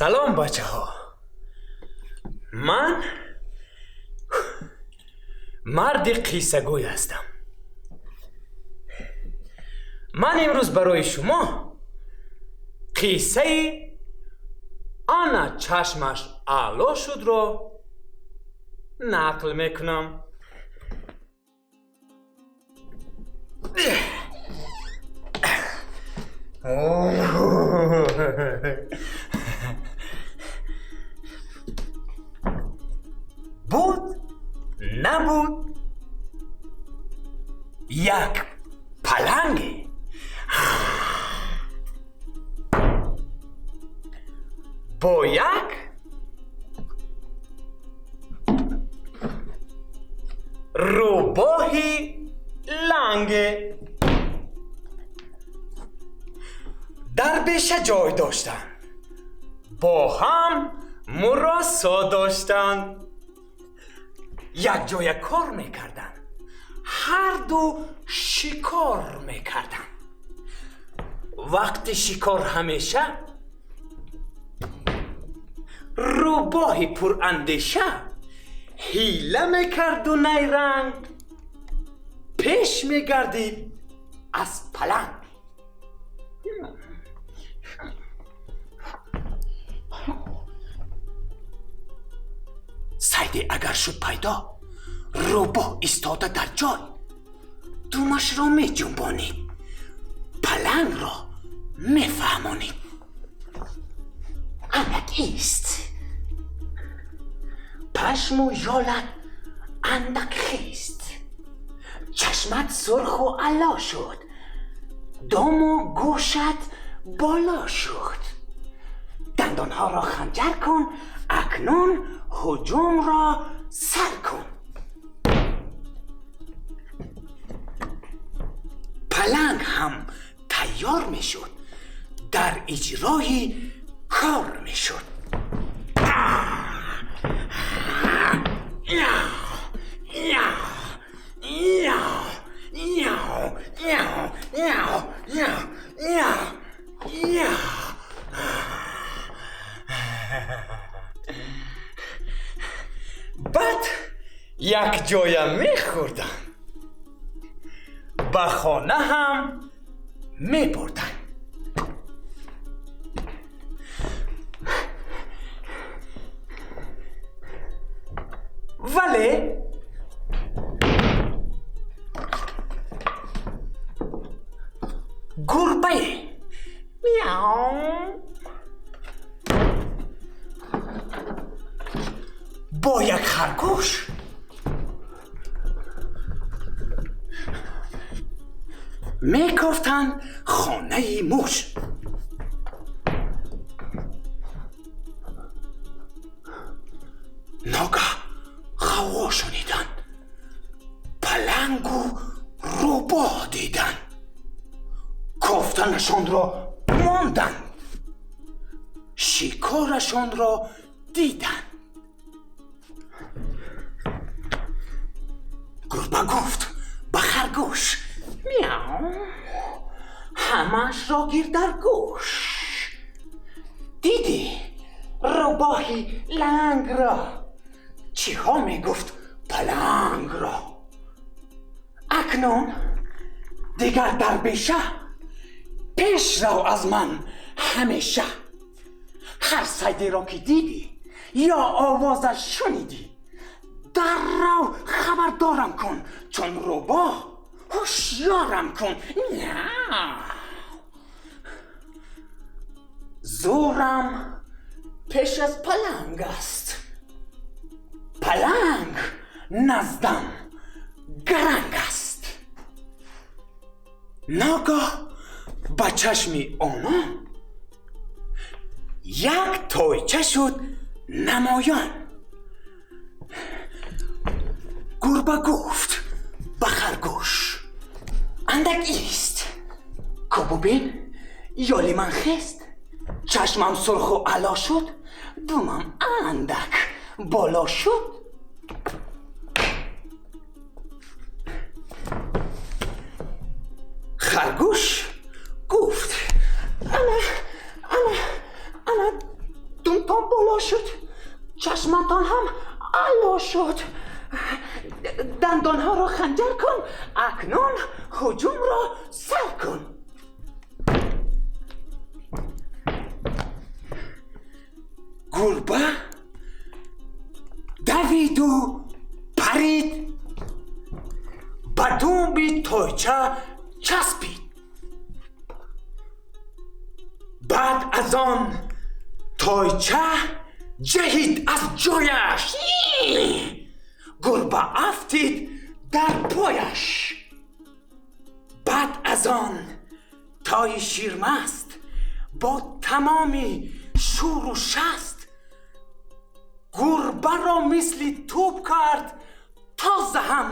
Салом, бачаҳо. Ман марди қиссагӯй ҳастам. Ман имрӯз барои шумо қиссаи ана чашмаш аъло шудро нақл мекунам. Буд, набуд, як паланге бо як рӯбоҳи ланге дар беша ҷой доштанд, бо ҳам муросо доштанд, якҷоя кор мекарданд, ҳарду шикор мекарданд. Вақти шикор ҳамеша рӯбоҳи пурандеша ҳила мекарду найранг пеш мегардид аз паланг. Сайде агар шуд пайдо, рӯбоҳ истода дар ҷой думашро меҷунбонид, палангро мефаҳмонид. Андак ист, пашму ёлат андак хист, чашмат сурху аъло шуд, думу гӯшат боло шуд. Дандонҳоро ханҷар кун, акнун ҳуҷумро сар кун. Паланг ҳам тайёр мешуд, дар иҷрои кор мешуд. Баъд якҷоя мехӯрданд, ба хона ҳам мебурданд. Вале гурбае мяу бо як харгӯш мекофтанд хонаи муш. Ногаҳ ғавғо шуниданд, палангу рӯбоҳ диданд, кофтанашонро монданд, шикорашонро диданд. Гурба гуфт ба харгӯш: мяу, ҳамаашро гир дар гӯш. Дидӣ рӯбоҳи лангро, чиҳо мегуфт палангро? Акнун дигар дар беша пеш рав аз ман ҳамеша. Ҳар сайдеро ки дидӣ ё овозаш шунидӣ, даррав хабардорам кун, чун рӯбоҳ ҳушёрам кун. Зӯрам пеш аз паланг аст, паланг наздам гаранг аст. Ногоҳ ба чашми онон як тойча шуд намоён. Гурба гуфт ба харгӯш: андак ист, ку бубин ёли ман хест, чашмам сурху аъло шуд, думам андак боло шуд. Харгӯш гуфт: ана ана ана дум боло шуд, чашматон ҳам ало шуд. Дандонҳоро ханҷар кун, акнун ҳуҷумро сар кун. Гурба давиду парид, ба думби тойча часпид. Баъд аз он тойча ҷаҳид аз ҷояш, гурба афтид дар пояш. Баъд аз он тои ширмаст бо тамоми шӯру шаст гурбаро мисли тӯб кард, тоза ҳам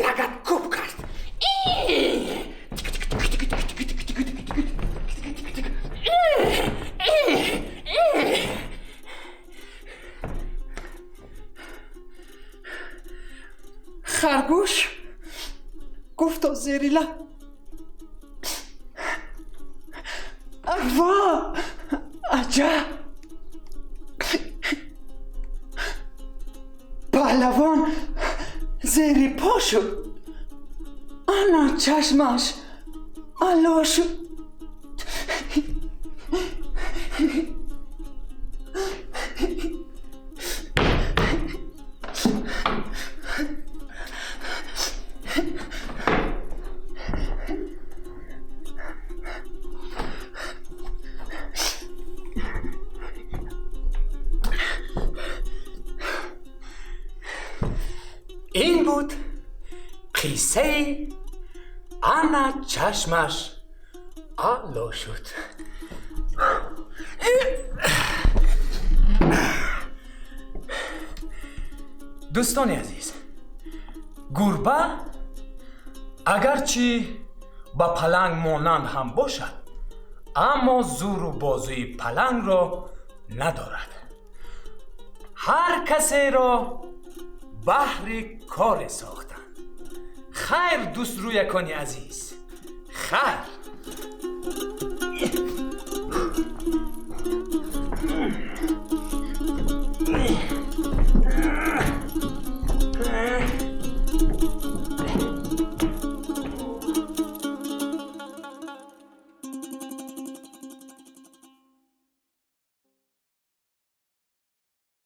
лагаткӯб кард. Харгӯш гуфто зери лаб: ва аҷаб! Паҳлавон зери по шуд, ана чашмаш ало шуд. Ин буд қиссаи ана чашмаш ало шуд. Дӯстони азиз, гурба агарчи ба паланг монанд ҳам бошад, аммо зӯру бозуи палангро надорад. Ҳар касеро баҳри коре сохтанд. Хайр, дӯстрӯякони азиз, хайр.